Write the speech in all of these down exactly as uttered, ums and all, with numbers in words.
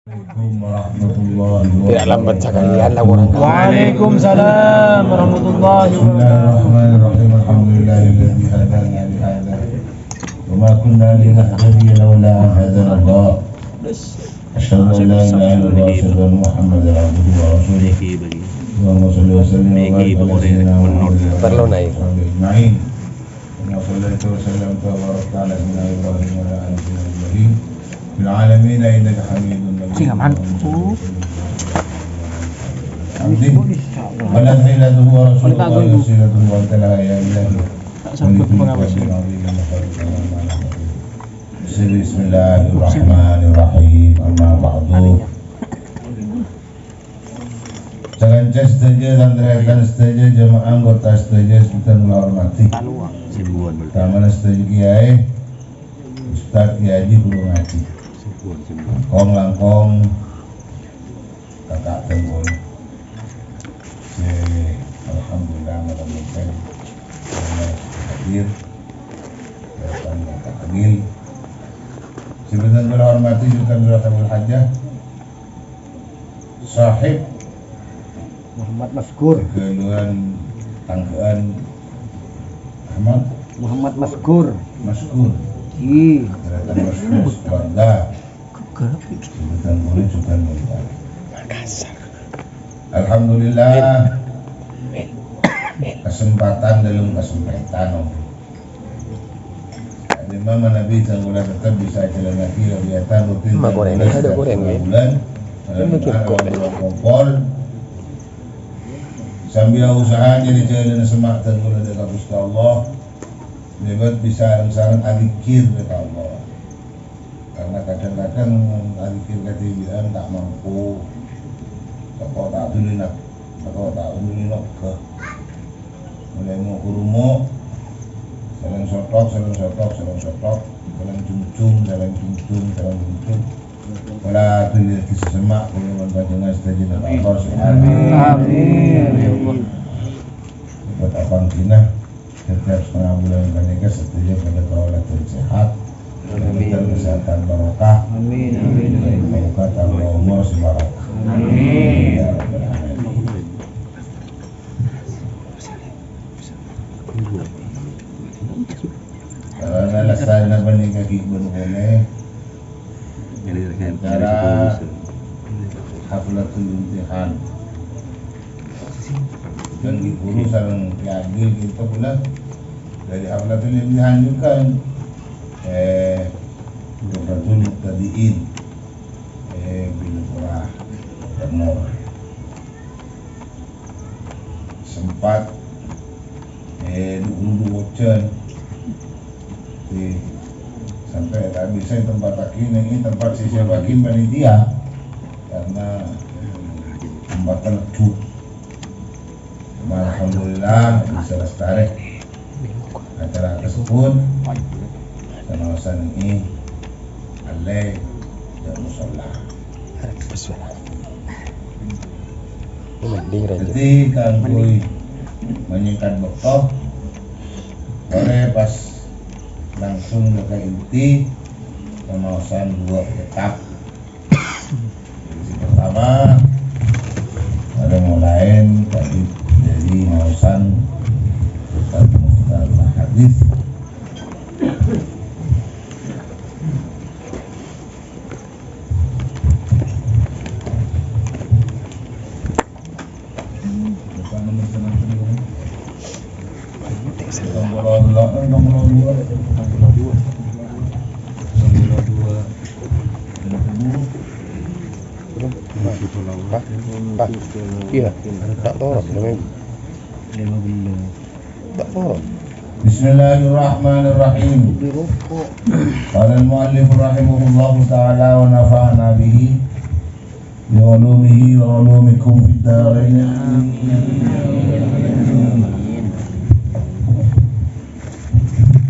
Assalamualaikum warahmatullahi wabarakatuh. Tidak lambat sekalian lah orang. Waalaikumsalam warahmatullahi wabarakatuh. Bismillahirrahmanirrahim. Alhamdulillahilladzi hadana lihadza. Wa ma kunna linahtadiya laula an hadanallah. Asyhadu an la ilaha illallah wa asyhadu anna Muhammadan abduhu wa rasuluh. Allahumma shalli wa sallim wa barik ala sayyidina Muhammadin wa ala alihi wa sahbihi ajma'in. Kama shallaita wa sallamta wa barakta ala sayyidina Ibrahim wa ala ali sayyidina Ibrahim fil alamin innaka Hamidum Majid. Sing aman. Hamdin. Wa la ilaha illallah wa rasulullah wa silatuhu wa antalaha ya ilahi. Bismillahirrahmanirrahim. Amma ba'du. Sakanca sadhâjâ, tan-tarètan sadhâjâ, jamaah anggota sadhâjâ sè bhâdhân kaulâ hormadhi. Utamana sadhâjâ kiyaè, ustad, kiyaè haji, ghuru ngajhi. Langkong-langkong kakak tènggol sè alhamdulillah malem ngèdhing hadir. Kakak Agil. Sè bhâdhân kaulâ hormadhi, jhughân kaulâ hormadhi. Sahib Muhammad Maskur. Keluhan tanggaan Ahmad Muhammad Maskur. Maskur. Iya. Ternyata Maskur keluarga. Sebutan boleh juga minta. Alhamdulillah. Kesempatan dalam kesempatan, Om. Ka'dimma manabi kaulâ tetep bisa ajhâlânnaghi kabiyasaan rutin. Ma' goreng, ada goreng, ya. Bulan, bulan kompol. Sambil usaha jadi jhâlâna semma' kaulâ dâ' ka Ghustè Allah. Lèbât bisa sareng-sareng adzikir dâ' ka Allah. Karena kadang-kadang adzikir kadhibi'ân ta' mampu. Tako' ta' dhuli nak, tako' ta' dhuli nogghâ. Mulai mo' ka rumo', salèng sotok, salèng sotok, salèng sotok, salèng jhungjhung, salèng jhungjhung, salèng jhungjhung. Pola dhuli sè semma', kaulâ mon panjhennengngan sadhâjâna Allah subhanahu wa ta'ala. Amin. Buat apa kita? Setiap setengah bulan panèka sadhâjâ padâ kaulâ dan sehat. Amin. Dan kesehatan barokah. Amin, amin, amin. Barokah tambah umur sè barokah. Amin. Ya Rabbal Alamin. Karena lasana panèka ghi' bân polè acara haflatul imtihan. Dan di guru sareng Ki Agil kita pula dari haflatul imtihan juga. Eh, Tuhfatul Mubtadi'in. Eh, Billy Kora Gubernur. Sempat, eh, dulu-dulu hujan. Di, sampai tak bisa tempat lagi, ini tempat sisa lagi panitia. Karena, eh, tempat teleduk. Cuma alhamdulillah bisa lestari. Acara tersebut, sama-sama ini, alai, dan musalla. Jadi, kaangghuy menyingkat bâkto, polè pas langsung ka inti, pamaosan dua kitab. Sè pertama, ada mulai tadi dari maosan Ustaz Mukhtar Mahadis. Pak, Pak, iya, tak turun, namanya. Tak turun. Bismillahirrahmanirrahim. Qala al-mu'allif rahimahullahu ta'ala wa nafa'ana bihi bi ulumihi wa ulumikum fid darain. Amin.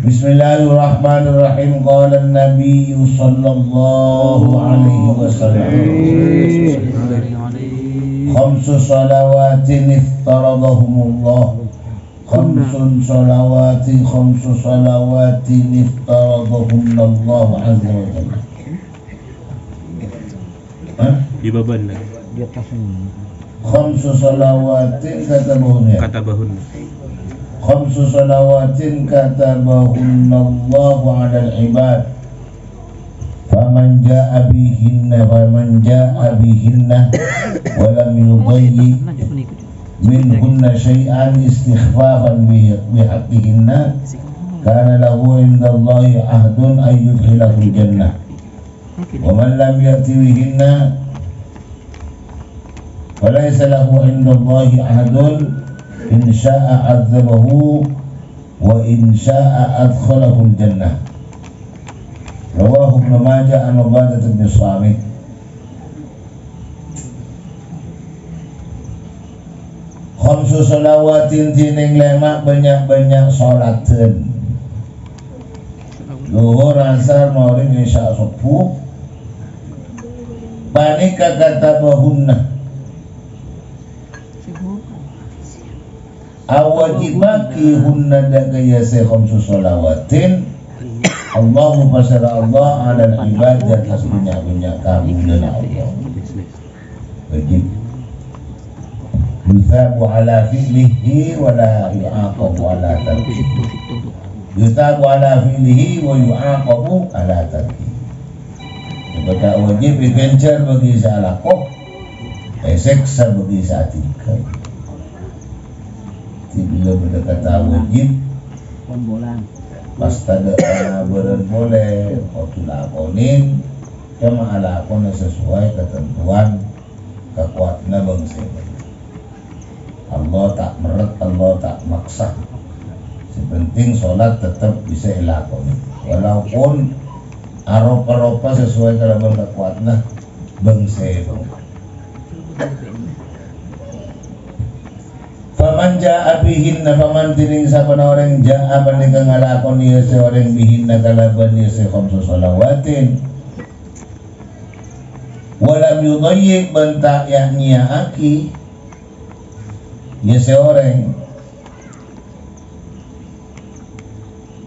Bismillahirrahmanirrahim. Qala an-nabiyyu sallallahu alaihi wasallam, "Khamsu salawatin iftaradahumullah." Khamsun salawatin, khamsu salawatin iftaradahunna Allah azza wa jalla. Hah? Di bâbâna. Di atas ini. Khamsu salawatin katabahunna. Katabahunna. Khamsu salawatin katabahunnallahu 'alal ibad. Faman ja'a bihinna, faman ja'a bihinna wa lam yudayyi' minhunna syai'an istikhfafan bi, bihaqqihinna, kana lahu 'indallahi 'ahdun an yudkhilahul jannah. Wa man lam ya'ti bihinna, falaysa lahu 'indallahi 'ahdun, in sya'a 'adzabahu, wa in sya'a adkhalahul jannah. Rawahu Ibnu Majah an Ubadah bin Samit. Khamsu salawatin, dhinèng lèma' bânnya'-bânnya' salaten. Dhuhur, Asar, Maghrib, Isya, Subuh. Panèka katabahunna. Awajibaghi hunna dâ' ka iyâ sè khamsu salawatin. Allahu pasèra Allah 'alal ibad, dâ' ka bânnya'-bânnya' kabulâna Allah. Wajib. Yusabu 'ala fi'lihi wa la yu'aqabu 'ala tarkihi. Yusabu 'ala fi'lihi wa yu'aqabu 'ala tarkihi. Ibadah wajib èghânjhâr bagi sè alako, èsèksa bagi sè atinggal. Dhi bilâ bâdâ kata wajib, pas tadâ' pangabaran polè, kodhu lakonin, coma alakonè sasowai katantowan kakowadhânna bângsa. Allah ta' merret, Allah ta' maksa. Sè penting sholat tetep bisa èlakonè. Walaupun aropa-ropa sasowai kalabân kakowadhânna bângsa. Faman ja'a bihinna, faman dhinèng sabâna orèng ja'a panèka ngalakonè iyâ sè orèng bihinna kalabân iyâ sè khamsu shalawatin. Wa lam yudayyi' bân ta' ya-nyèya'aghi iyâ sè orèng.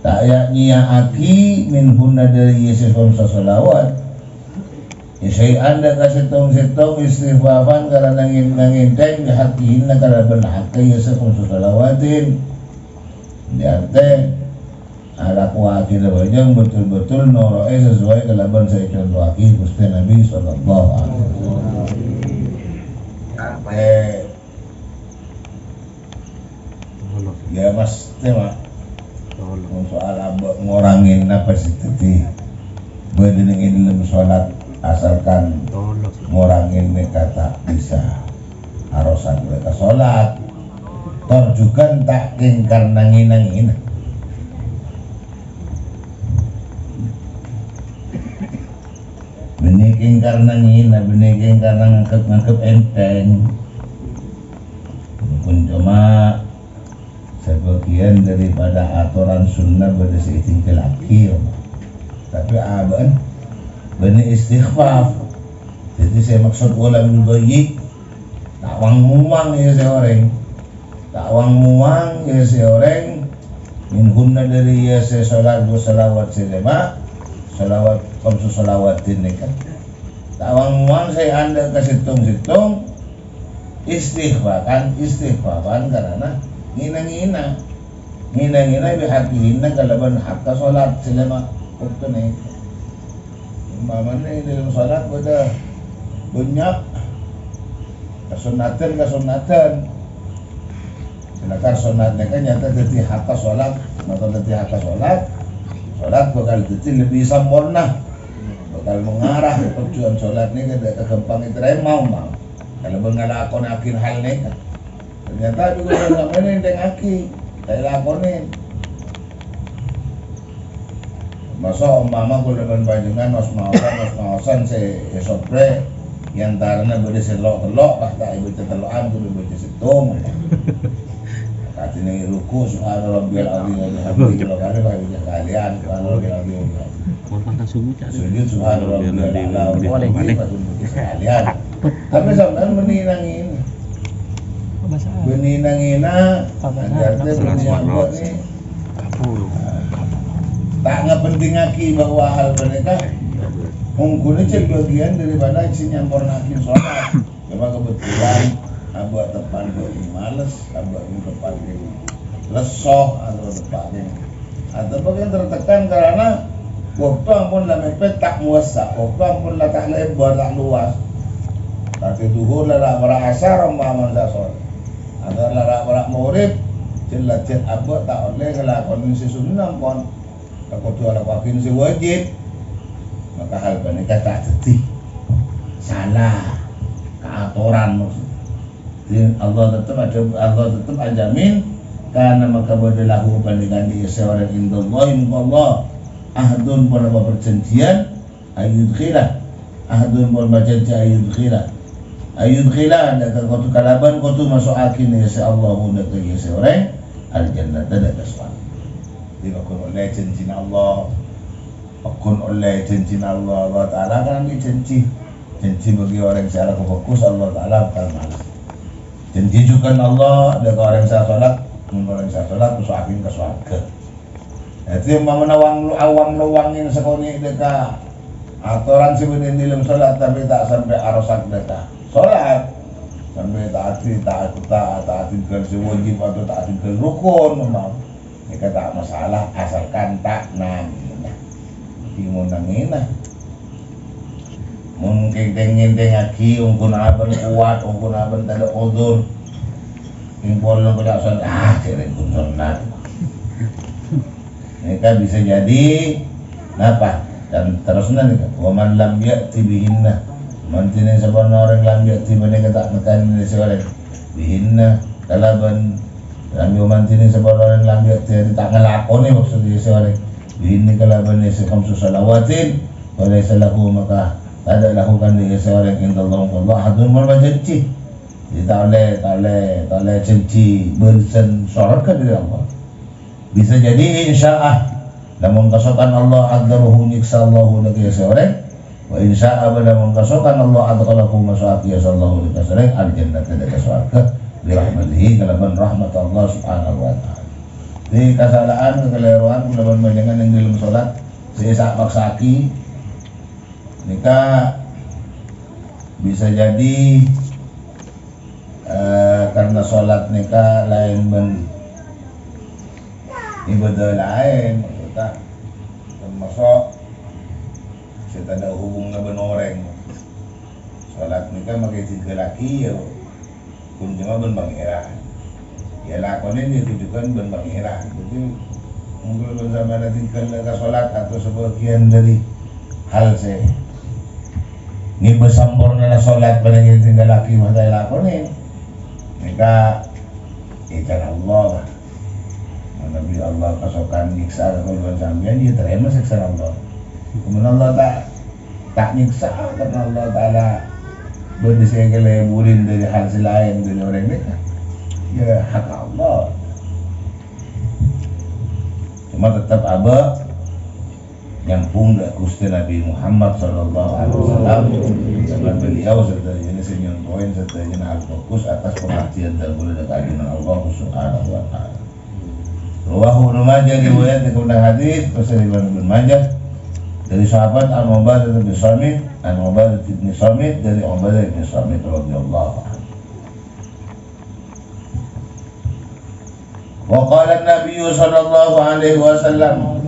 Ta' ya-nyèya'aghi minhunna dhâri iyâ sè khamsu shalawat. Syai'an dâ' ka sèttong-sèttong istikhfafan karana ngèn-, ngèntèng bihaqqihinna kalabân hakka iyâ sè khamsu shalawatin. Dhi artè, alakowaghi la bhâjâng betul-betul noro'è sasowai kalabân sè èconto'aghi Ghustè Nabi sallallahu alaihi wasallam. Artè Ya, Mas, tema. Mon soal abâ' ngorangè napa sè dhâddhi bâdâna è dâlem sholat, asalkan ngorangè nèka ta' bisa. Harus sampai ka sholat. Tor jhughân ta' kèng karna ngèna-ngèna. Bânnè kèng karna ngèna, bânnè kèng karna nganggep-nganggep ènthèng. Pon coma sabâgiyân daripada atoran sunnah bâdâ sè èdhinggâllaghi, ya. Tapè abâ'na bânnè istikhfaf. Dhâddhi sè maksud wa lam yudayyi', ta' wang-muwang iyâ sè orèng. Ta' wang-muwang iyâ sè orèng, minhunna dhâri iyâ sè sholat dhu shalawat sè lèma', shalawat khamsu shalawatin nèka. Ta' wang-muwang sè andâ' ka sèttong-sèttong, istikhfafan, istikhfafan karana ngèna-ngèna. Ngèna-ngèna bihaqqihinna kalabân hakka sholat sè lèma' bâkto nèka. Umpamana è dâlem sholat bâdâ bânnya' kasunnatan-kasunnatan. Sedangkan sunnat nèka nyata dhâddhi hakka sholat, maka dhâddhi hakka sholat, sholat bhâkal dhâddhi lebbi samporna, bhâkal mengarah tujuan sholat nèka dâ' ka ghâmpang ètarèma, umpama. Kalabân ngalakonaghi hal nèka. Ternyata bhâkal sampèyan ènthèngaghi, ta' èlakonè. Masa' umpama kaulâ bân panjhennengngan nos-maosan, nos-maosan sè èsoprè, è antarana bâdâ sè tello'-tello', pas ta' èbâca tello'an, kodhu èbâca sèttong. Kadhi nèng ruku', subhana rabbiyal azim wa bihamdihi, tello' kalè, pas èbâca sakalèyan, subhana rabbiyal azim wa bihamdihi. Sujud, subhana rabbiyal a'la wa bihamdihi, pas èbâca sakalèyan. Tapè sampèyan bânnè nangèng. Bânnè nangèng, artè bânnè abâ' nè. Ta' ngapentingaghi bahwa hal panèka Mongghuna cè' bâgiyân dâri bâ'na sè nyampornaaghi sholat. Coma kebetulan abâ' teppa'na bâ'na males, abâ' teppa'na lesso, atau teppa'na. Atau mungkin tertekan karena waktu ampon la mepet ta' mowassa, waktu ampon la ta' lèbâr, ta' luas. Kadhi dhuhur la ra'-mara' asar ompamana ta' sholat. Atau la ra'-mara' maghrib, jhâ' la jhât abâ' ta' ollè ngalakonè sè sunnah ampon. Kodhu alakoaghi sè wajib, maka hal panèka ta' dhâddhi sala kaatoran maksud. Jadi, Allah tetep ada, Allah tetep ajamin, karena maka bâdâ lahu panèka dhi' sè orèng indallahi, mongko Allah, ahdun, ponapa parjhânjhiyân, ayyudkhila, ahdun, pon parjhânjhi, ayyudkhila. Ayyudkhila, dâ' ka kodhu kalabân kodhu maso'aghi nèka sè Allahu dâ' ka iyâ sè orèng, al-jannata, dâ' ka sowarghâ. Jadi, paggun ollè jhânjhina Allah. Paggun ollè jhânjhina Allah. Allah Ta'ala kan andi' jhânjhi. Jhânjhi bagi orèng sè alako bhâghus, Allah Ta'ala bhâkal males. Jhânjhi jhughân Allah, dâ' ka orèng sè sholat, mon orèng sè sholat, maso'aghi ka sowarghâ. Jadi, umpamana wang-, awang-lowangèn sakonè' dâ' ka atoran sè bâdâ è dâlem sholat, tapè ta' sampè' arosak dâ' ka sholat, sampè' ta' adi-, ta', ta', ta' adhinggâl sè wajib atau ta' adhinggâl rukun, umpama. Nèka ta' masalah, asalkan ta' nangèna. Ghi mon nangèna. Mon kèng-, kèng-, ngèntèngaghi, ongghu abân kowat, ongghu abân tadâ' odzur. Kèng polong kocak son-, ah, jhârèng ghun sonnat. Nèka bisa jadi, napa? Dan terusna nèka, "Wa man lam ya'ti bihinna." Mantèna sabâna orèng lam ya'ti panèka ta' nekkan sè orèng. Bihinna kalabân Lam yu'addi, sabâna orèng lam yu'addi, ta' ngalakonè maksud iyâ sè orèng. Bihinna kalabân iyâ sè khamsu shalawatin, falaisa lahu, maka tadâ' lahu kan iyâ sè orèng indallahi, Allah, ahadun, mon parjhânjhi. Jadi ta' ollè, ta' ollè, ta' ollè jhânjhi bâlessan sowarghâ dâri Allah. Bisa jadi, insya'a, lamon kasokan Allah, adzabahu, nyiksa Allah, lagi iyâ sè orèng. Wa in sya'a, bân lamon kasokan Allah, adkhalahu, maso'aghi iyâ sè Allah, lagi iyâ sè orèng, al-jannata, dâ' ka sowarghâ, bi rahmatihi, kalabân rahmat Allah Subhanahu wa Ta'ala. Jadi, kasala'an, kakalèrowan, kalabân panjhennengan neng dâlem sholat, sè èsa-, maksa'aghi, nèka bisa jadi, eh, karena sholat nèka laèn bân ibadah laèn, maksudnya, termasuk sè tadâ' hubunganna bân orèng. Sholat nèka makè èdhingghâllaghi, iyâ, ghun coma bân Pangèran. Iyâ, lakonè nèka jhughân bân Pangèran. Jadi, mongghun bân sampèyan èdhingghâl ka sholat atau sabâgiyân dâri hal sè ngibâ sampornana sholat panèka èdhingghâllaghi, maka èlakonè. Nèka ècan Allah, Pak. Manabi Allah kasokan nyiksa ka kaulâ sampèyan, iyâ tarèma siksana Allah. Mon Allah ta', ta' nyiksa, karena Allah Ta'ala bâdâ sè èkalèburi dâri hal sè laèn dâri orèng laèn. Iyâ, hak Allah. Coma tetep abâ' nyambung dâ' Ghustè Nabi Muhammad sallallahu alaihi wasallam, karena beliau sadhâjâna sè nyontoè sadhâjâna al-fokus atas pangabdiyân kaulâ dâ' ka Ajunanna Allah Subhanahu wa Ta'ala. Rawahu Ibnu Majah, riwayat dâ' ka hadis, Muslim, Ibnu Majah, dâri sahabat An-Ubadah bin Samit, An-Ubadah bin Samit, dâri Ubadah bin Samit radhiyallahu anhu. Wa qala an-Nabiyyu sallallahu alaihi wasallam,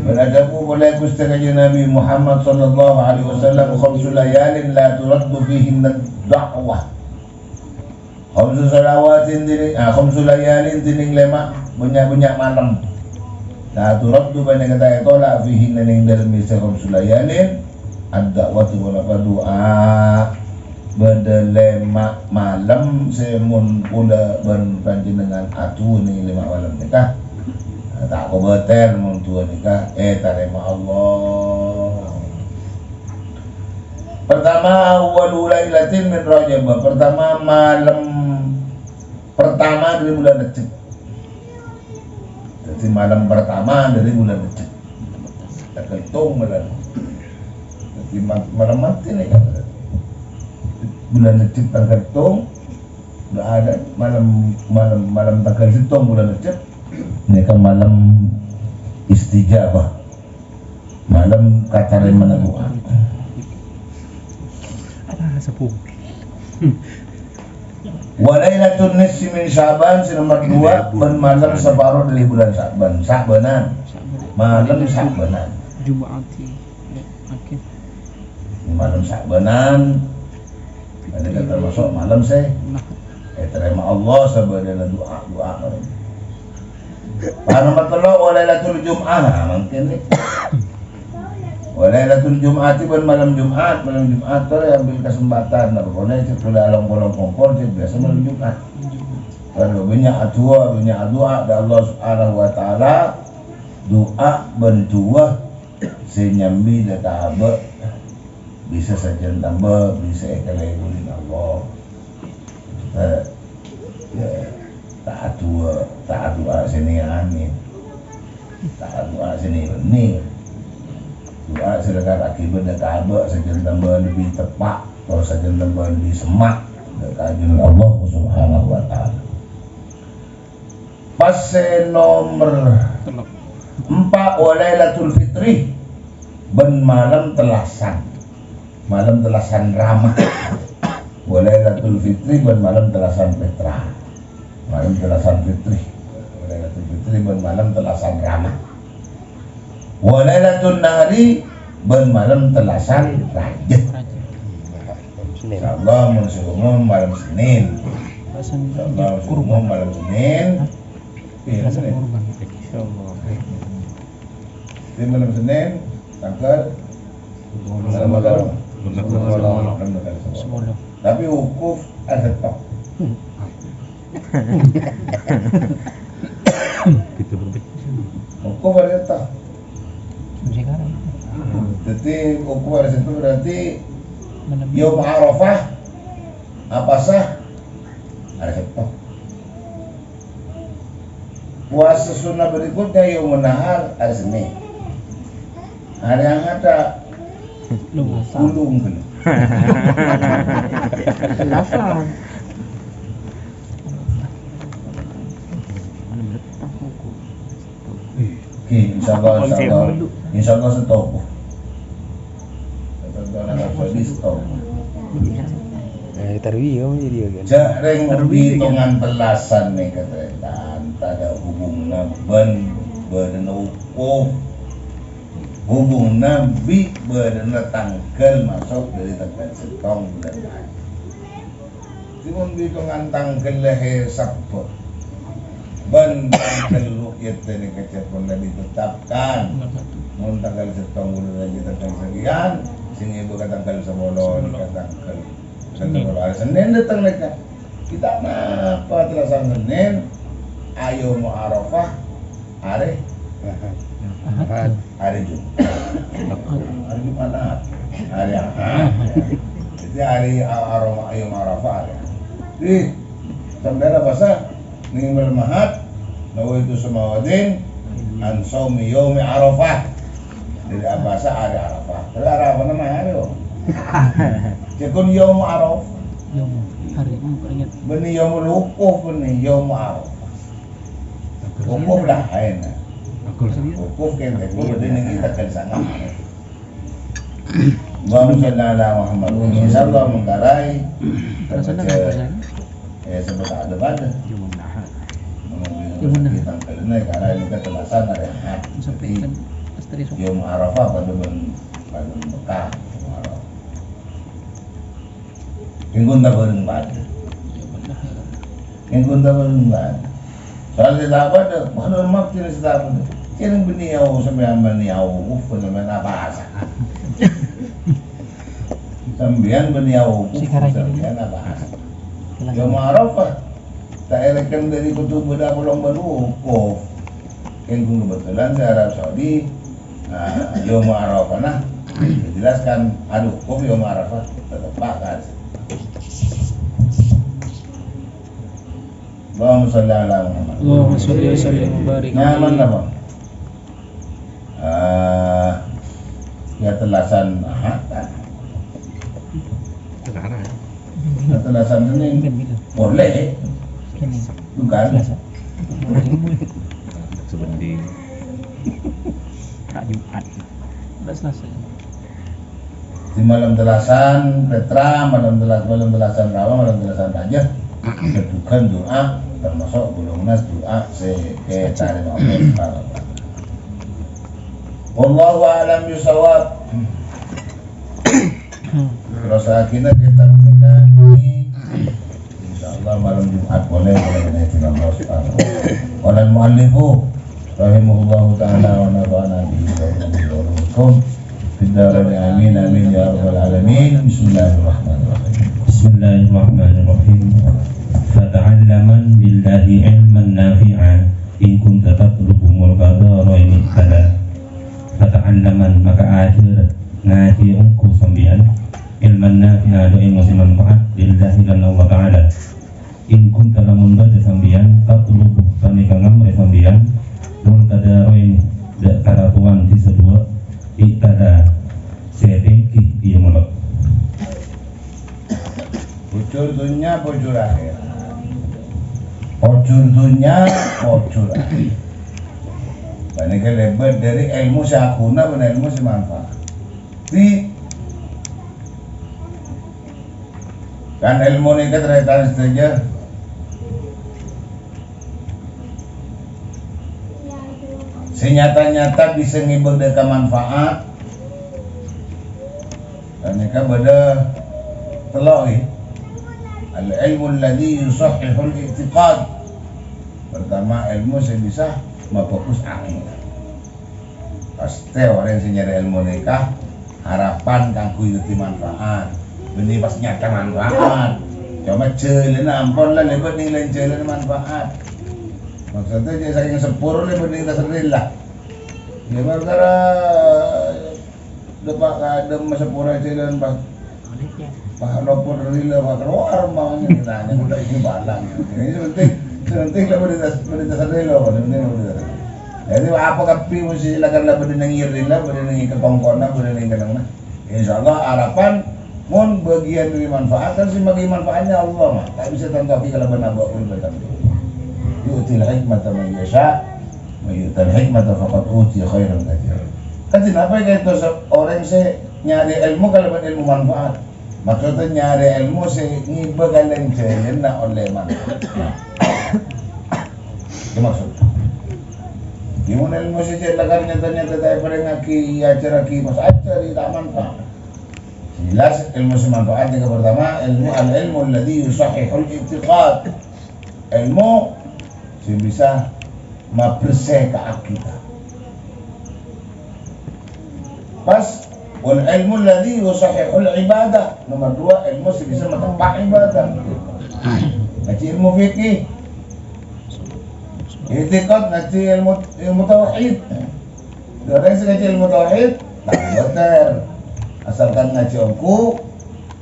bân adhâbu polè Ghustè Kanjeng Nabi Muhammad sallallahu alaihi wasallam, "Khamsu layalin la turaddu fihinna da'wah." Khamsu salawatin dini-, ah, khamsu layalin dhinèng lèma' bânnya'-bânnya' malem. La turaddu, panèka ta' ètolak, fihinna, neng dâlem sè khamsu layalin, ad-da'watu, ponapa du'a. Bâdâ lèma' malem sè mon kaulâ bân panjhennengan adu'a neng lèma' malem nèka, ta' kobâtèr mon du'a nèka ètarèma Allah. Pertama, awwalu lailatin min Rajab. Pertama, malem pertama dâri bulân Rejjeb. Jadi, malem pertama dâri bulân Rejjeb. Tangghâl sèttong malem. Jadi, ma-, malem mati nèka. Bulân Rejjeb tangghâl sèttong, nggak ada malem, malem, malem tangghâl sèttong bulân Rejjeb. Nèka malem istijabah. Malem katarèmana du'a. Apa sepuh? Wa lailatun nisfi min Sya'ban, sè nomer dua, bân malem saparo dâri bulân Sya'ban. Sya'banan. Malem Sya'banan. Jum'ati. Oke. Malem Sya'banan. Ini kan termasuk malem sè ètarèma Allah sabâdâna du'a-du'a. Bân nomer tello', wa lailatul Jum'ah. Nah, mangkèn nèka. Wa lailatul Jum'ati bân malem Jum'at, malem Jum'at torè ambil kesempatan, napa polè cè' polè along-polong kompor, cè' biasa malem Jum'at. Kalau bânnya' adu'a, bânnya' adu'a dâ' Allah Subhanahu wa Ta'ala, du'a bân du'a sè nyambi dâ' ka abâ' bisa sajân tamba, bisa èkalèburi Allah. Eh, ya, ta' adu'a, ta' adu'a sè nèyanè. Ta' adu'a sè nè-bânnè. Du'a sè lakar akibat dâ' ka abâ' sajân tamba lebbi teppa', atau sajân tamba lebbi semma' dâ' ka ajunanna Allah Subhanahu wa Ta'ala. Pas sè nomer empa', wa Lailatul Fitri, bân malem tellasan. Malem tellasan Rama. Wa Lailatul Fitri bân malem tellasan Petra. Malem tellasan Fitri. Wa Lailatul Fitri bân malem tellasan Rama. Wa Lailatul Nahri bân malem tellasan Rajab. Insyaallah, mon sè umum malem Senin. Insyaallah, mon sè umum malem Senin. Iya, Senin. Insyaallah. Di malem Senin, tanggal sepuluh. Sepuluh. Tapi wukuf arè Settong. Wukuf arè Settong. Jadi, wukuf arè Settong berarti Yaum Arafah, Apasa, arè Settong. Puasa sunnah berikutnya Yaumun Nahar, arè Senin. Arè Ahad, Lusa. Gulung, gulung. Selasa. Oke, insyaallah, insyaallah. Insyaallah Settong. Settong, Settong. Eh, tarwiyah, ya, dia, kan? Jhâ' rèng hitungan tellasan nèka, tarètan, tadâ' hubunganna bân bâdâna wukuf. Hubunganna bi' bâdâna tangghâl maso' dâri tangghâl Settong bulân Rajab. Coma hitungan tangghâl lahèr Sabbhâ. Bân tangghâl ru'yat nèka cè' pon la ditetapkan. Mon tangghâl Settong bulân Rajab tangghâl sakèyan, sè ngèbâ ka tangghâl sapolo nèka tangghâl Senin. Arè Senin dâteng nèka. Kita napa tellasan Senin? Ayo Arafah, arè Ahad. Arè Jumat. Arè Jumat, Ahad. Arè Ahad. Jadi arè A-, Aroma-, ayo Arafah, arè Ahad. Jadi, sampèyan apasa? Nèng malem Ahad, nawaitu shauma ghadin an shaumi yaumi Arafah. Jadi, apasa arè Arafah. Tapi Arafah nama arè, oh. Cè' kon yaum Arafah. Yaum, hari, hmm, ingat. Bânnè yaumul wukuf, bânnè yaum Arafah. Wukuf laèn. Wukuf kan, wukuf bânnè nèng kita kan sana. Allahumma shalli ala Muhammad. Insyaallah mangkarai. Terasa nang, terasa. Eh, sempat ada pada. Yaum Nahar. Yaum Nahar. Kita kali ini karena ini kan tellasan arè Ahad. Sampai kan, terus. Yaum Arafah pada ben, pada Mekah. Yaum Arafah. Èngkon ta' bhâreng padâ. Èngkon ta' bhâreng padâ. Soal sè ta' padâ, maklum maksud sè ta' padâ. Kèng bânnè yâ, sampèyan bânnè yâ, wukuf, sampèyan apasa? Sampèyan bânnè yâ, wukuf, sampèyan apasa? Yaum Arafah. Ta' èlèkkan dâri kodhu bâdâ polong bân wukuf. Kèng kebetulan sè Arab Saudi, nah, Yaum Arafah, nah, dijelaskan, aduh, kok Yaum Arafah tetep pakat. Allahumma shalli ala Muhammad. Allahumma shalli wa sallim wa barik alaihi. Nyaman apa? Eh, ya, tellasan Ahad. Sekarang. Tellasan Senin. Boleh. Bukan. Sebentar. Kak Jumat. Di malem tellasan Petra, malem telas-, malem tellasan Rawa, malem tellasan Rajab, ghâdhughân du'a, termasuk ghulâ Nas du'a sè ètarèma Allah Subhanahu wa Ta'ala. Wallahu a'lam bishawab. Terros akhirnya kita menikah ini, insyaallah, malem Jumat boleh, boleh menaiki Allah Subhanahu wa Ta'ala. Qala al-mu'allifu rahimahullahu ta'ala wa nafa'ana bihi wa iyyakum fid darain, amin, amin, ya rabbal alamin. Bismillahirrahmanirrahim. Bismillahirrahmanirrahim. Fata'allaman billahi ilman nafi'a in kunta tatlubu mulka daraini tala. Fata'allaman, maka ajhâr, ngajhi ongghu sampèyan, ilman nafi'a, dâ' èlmo sè manfa'at, lillahi, karna Allah Ta'ala. In kunta, lamon bâdâ sampèyan, tatlubu, panèka ngamrè sampèyan, mulka daraini, dâ' karatowan sè sè duwâ', i'tala, sè tèngghi, iyâ molok. Bujur dhunnya, bujur akhèrat. Bujur dhunnya, bujur akhèrat. Panèka lèbât dâri èlmo sè aghuna bân èlmo sè manfa'at. Di-, kan èlmo nèka tarètan sadhâjâ sè nyata-nyata bisa ngèbâ dâ' ka manfa'at. Ghânèka bâdâ tello', ghi. Al-ilmu alladzi yusahhihul i'tiqad. Pertama, èlmo sè bisa mabhâghus akidah. Pastè orèng sè nyarè èlmo nèka harapan kaangghuy dhâddhi manfa'at. Bânnè pas nyata manfa'at. Coma jhâlânna ampon la lèbât nèng laèn jhâlân manfa'at. Maksudnya, jhâ' sakèng sepur lèbât nèng tasarrila. Yâ, parkara dâpa' ka dâmma sepur jhâlân, Pak. Pak, lopot rila, Pak, keluar, Pak, ini nanya, udah ini balang. Ini penting, penting lah berita, berita sendiri loh, penting berita sendiri. Jadi, apa kabbhi mesti silakan lah, bâdâ nèng iyâ rila, bâdâ nèng kekongkona, bâdâ nèng kenangna. Insyaallah, harapan mon bâgiyân dâri manfaat, kan sè mabâghi manfaatnya Allah, mah. Ta' bisa tantoaghi kalabân abâ' pon bâdâ. Yu'til hikmata man yasha', wa yu'tal hikmata faqad utiya khairan katsira. Kadhi napa ka'dinto orèng sè nyarè èlmo kalabân èlmo manfaat? Maksudnya nyarè èlmo sè ngibâ ka laèn jhâlânna ollè manfaat. Itu maksud. Gimana èlmo sè cè' lakar nyata-nyata ta' èparèngaghi, èajhârraghi, pas ajhâri ta' manfaat. Jelas èlmo sè manfaat yang pertama, èlmo al-ilmu alladzi yusahhihul i'tiqad. Èlmo sè bisa mabersè ka akidah. Pas, wal ilmu alladzi yusahhihul ibadah. Nomor dua, èlmo sè bisa mateppa' ibadah. Ngajhi èlmo fikih. I'tiqad, ngajhi èlmo, èlmo tauhid. Orèng sè ngajhi èlmo tauhid, ta' bâtèr. Asalkan ngajhi ongghu,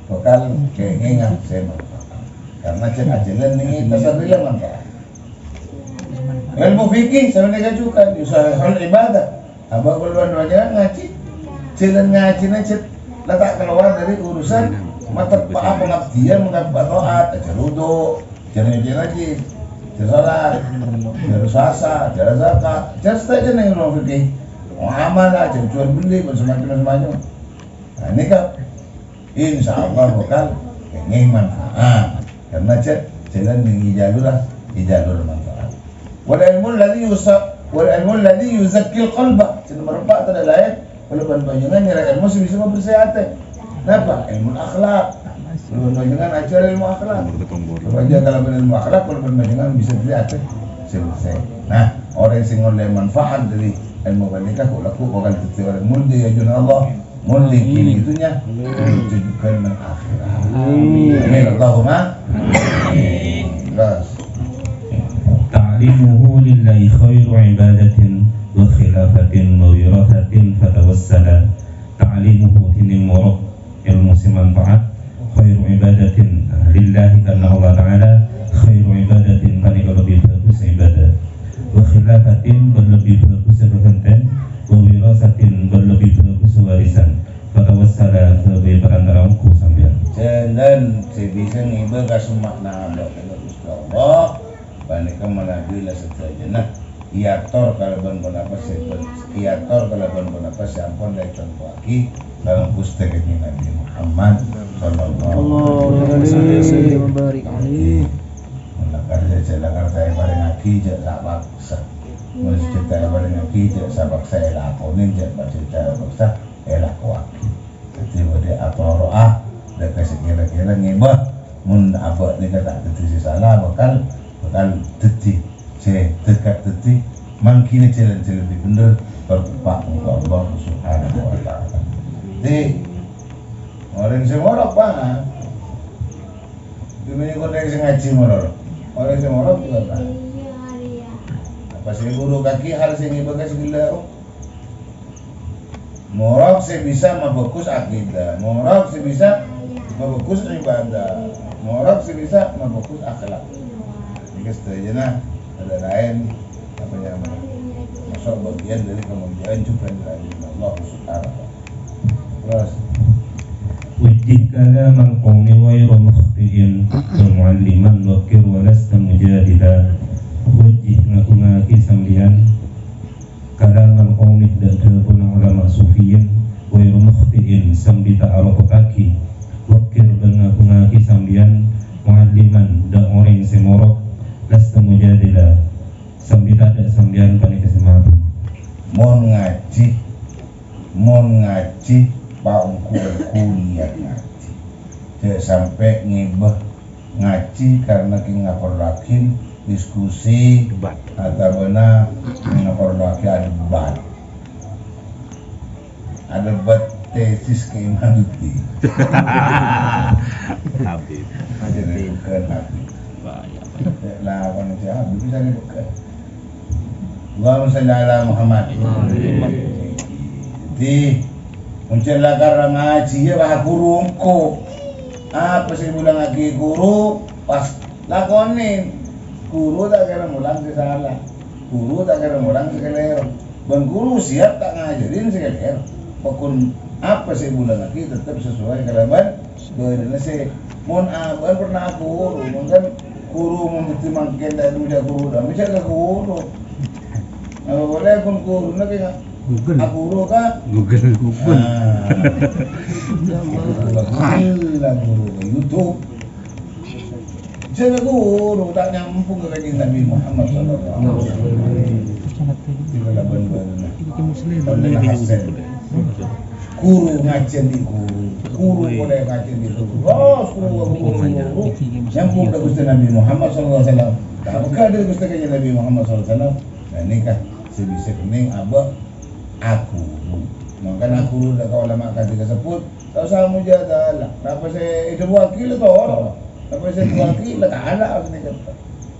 bhâkal kèngèngan sè manfaat. Karna jhâ' ajhâlân nèng tasarrila manfaat. Èlmo fikih, sapanèka jhughân, yusahhihul ibadah. Abâ' kaulâ bân panjhennengan ngajhi. Jhâlân ngajhina jhâ' la ta' kalowar dâri urusan mateppa'a pangabdiyân, mateppa'a ta'at, ajhâr wudu, ajhâr nyuci rajin, ajhâr salat, ajhâr puasa, ajhâr zakat, ajhâr sadhâjâna èlmo fikih. Muamalah, ajhâr jual beli, bân samacem-samacem. Nah, nèka Insyaallah bhâkal kèngèng manfaat. Karna jhâ', jhâlân nèng è jalur, è jalur manfaat. Wal ilmu alladzi yusa-, wal ilmu alladzi yuzakkil qalba. Sè nomor empat tadâ' laèn, kaulâ bân panjhennengan nyarè èlmo sè bisa mabersè atè. Napa? Èlmo akhlak. Kaulâ bân panjhennengan ajhâr èlmo akhlak. Panjhennengan kalabân èlmo akhlak, kaulâ bân panjhennengan bisa dhâddhi atè sè bersè. Nah, orèng sè ngollè manfaat dâri èlmo panèka, kok lagghu' bhâkal dhâddhi orèng mulia è ajunanna Allah. Mulia di dunia, mulia jhughân neng akhèrat. Amin. Amin. Allahumma amin. Terus. Ta'limuhu lillahi khairu ibadatin wa khilafatin wa wirathatin fatawassala. Ta'limuhu, dhinèng morok èlmo sè manfaat, khairu ibadatin lillahi, karna Allah Ta'ala, khairu ibadatin, panèka lebbi bhâghus ibadah. Wa khilafatin, bân lebbi bhâghus ghântèn, wa wirasatin, bân lebbi bhâghus warisan. Fatawassala, sabâgâi parantara ongghu sampèyan. Jhâlân sè bisa ngibâ ka summa' nabâ' ka Ghustè Allah, panèka manabi la sadhâjâna. Èyator kalabân ponapa sè, èyator kalabân ponapa sè ampon èconto'aghi sareng Ghustè Kanjeng Nabi Muhammad sallallahu alaihi wasallam. Mon lakar jhâ', lakar ta' èparèngaghi, jhâ' sapaksa. Mon jhâ' ta' èparèngaghi, jhâ' sapaksa èlakonè, jhâ' paksa, jhâ' paksa èlakowaghi. Dhâddhi, bâdâ atoro'a, dhâ' ka sè kèra-kèra ngèbâ. Mon abâ' nèka ta' dhâddhi sè sala, bhâkal, bhâkal dhâddhi sè dhâgghâ' dhâddhi, mangghina jhâlân sè lebbi bhendher, tor teppa' engko' Allah Subhanahu wa Ta'ala. Dhâddhi, orèng sè morok, Pak, dhimèn orèng sè ngajhi morok. Orèng sè morok jhughân, Pak. Apa sè èburu kakè hal sè ngèbâ ka sè ghellâ', oh? Morok sè bisa mabhâghus akidah, morok sè bisa mabhâghus ibadah, morok sè bisa mabhâghus akhlak. Nèka sadhâjâna tadâ' laèn apa nyamana, maso' bâgiyân dâri kamolja'an jhughân dâri Allah Subhanahu wa Ta'ala. Terros, وجه كلام القوم غير مخطئ، ومعلما وقر ولست مجادلا. Wajjih, ngagungngaghi sampèyan kalamal qaumi, dhâ-, dhâbuna ulama sufiyin, ghairu mukhti'in, sambi ta' alopottaghi, waqqir, bân ngagungngaghi sampèyan, mu'alliman, dhâ' orèng sè morok, lasta mujadila, sambi tadâ' sampèyan panèka sè mabun. Mon ngajhi, mon ngajhi, paongghu-ongghu niyat ngajhi. Jhâ' sampè' ngèbâ ngajhi karna kèng ngaparloaghi diskusi, debat, otabâna ngaparloaghi adebat. Adebat tesis Kiai Maduti. Habib. Jadi bukan Habib. Bahaya. Lawan aja Habib bisa nih bukan. Allahumma shalli ala Muhammad. Dhâddhi, mon jhâ' lakar ngajhi, ya, wah, ghuru engko'. Apa sè èmolangaghi ghuru, pas lakonè. Ghuru ta' kèra molang sè sala. Ghuru ta' kèra molang sè kalèro. Bân ghuru siap ta' ngajhârin sè kalèro. Pokon apa sè èmolangaghi tettep sesuai kalabân bâdâna sè, mon abâ'na pernah aghuru, mon kan ghuru mon dhâddhi mangkèn ta' ètemmo jhâ' ghuru, ta' mèjhâ ka ghuru. Apa polè pon ghuruna kèng Google. Aghuru ka Google. Google. Ah. Google, ghuru ka YouTube. Jhâ' ka ghuru, ta' nyambung ka Kanjeng Nabi Muhammad sallallahu alaihi wasallam. Kalabân bâdâna. Muslim. Oleh hasil. Ghuru ngajhi bi' ghuru, ghuru polè ngajhi bi' ghuru. Terros ghuru, ghuru, ghuru. Nyambung ka Ghustè Nabi Muhammad sallallahu alaihi wasallam. Kabâgâ dâri Ghustè Kanjeng Nabi Muhammad sallallahu alaihi wasallam. Nah, nèka sè bisa kennèng abâ' aghuru. Mangkana aghuru dâ' ka ulama kadhi kasebbhut, ta' osa mojadalah. Napa sè èdhâbuwaghi la toro'. Napa sè èdhâbuwaghi la kala nèka.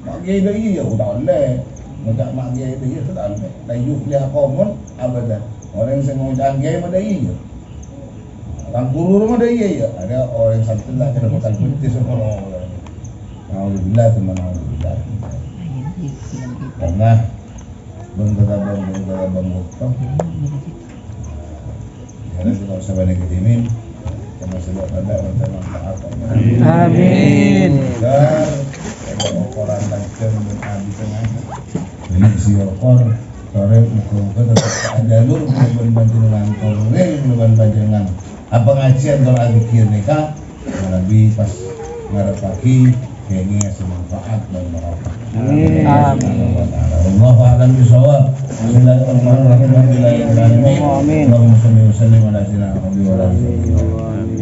Ma' kèyaè dâ' iyâ, ta' ollè. Ngoca' ma' kèyaè dâ' iyâ, ta' ollè. La yuflihu qaumun abadan. Orèng sè ngoca' kèyaè ma' dâ' iyâ. Tang ghuru ma' dâ' iyâ, iyâ. Adâ' orèng santrè la kèra bhâkal bhuntes soporo. Naudzubillah, tsumma naudzubillah. Karna bân tatabâng, bân tatabâng bâkto. Jhâlân ka'dinto sabâna kadimin, karna sèba padâ bân manfaat. Amin. Dar, èbâ okoran lanjhâng bân abit tengah. Ini si okor, torè moga-moga tettep ajalur bân panjhennengan, torè bân panjhennengan. Apa ngajhiyân tor adzikir nèka, manabi pas ngarepaghi kèngèng sè manfaat bân barokah. Amin. Amin. Wallahu a'lam bishawab. Bismillahirrahmanirrahim. Alhamdulillahirabbil alamin. Amin. Allahumma shalli wa sallim ala sayyidina Muhammad wa ala alihi.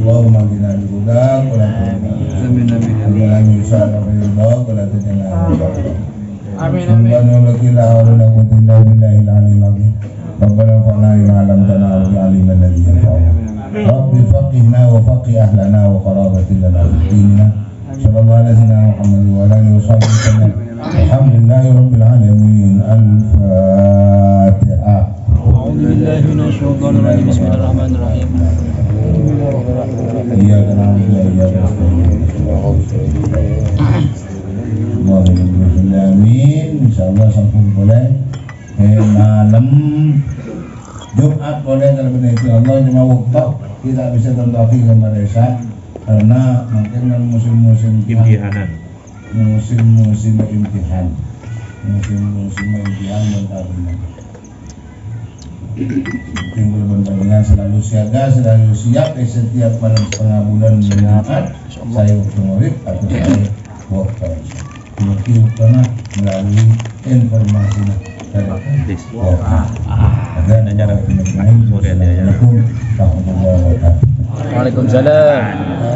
Allahumma ihdina bi hudak wa la tudillana. Amin, amin, amin. Allahumma ihdina bi hudak wa la tudillana. Amin, amin. Subhanallah, la haula wa la quwwata illa billahil aliyyil azim. Rabbana anfa'na bima 'allamtana wa 'allimna alladzi yanfa'una. Rabbi faqqihna wa faqqih ahlana wa qarabatin lana fi dinina. Sallallahu ala sayyidina Muhammad wa ala alihi wa sahbihi wa sallam. Alhamdulillahi rabbil alamin. Al-Fatihah. A'udzu billahi minasy syaithanir rajim. Bismillahirrahmanirrahim. Iyyaka na'budu wa iyyaka nasta'in. Amin. Insyaallah sampun polè. Eh, malem Jumat polè kalabân izin Allah, cuma bâkto kita bisa tentuaghi ka marè Isya karena mungkin kan musim-musim imtihanan. Musim-musim imtihan. Musim-musim impian dan tabungan. Tim Bulu Bendungan selalu siaga, selalu siap di setiap malam setengah bulan Jumat. Saya waktu maghrib atau saya waktu Isya. Waktu karena melalui informasi dari Wah. Ada acara lain. Assalamualaikum warahmatullahi wabarakatuh. Waalaikumsalam.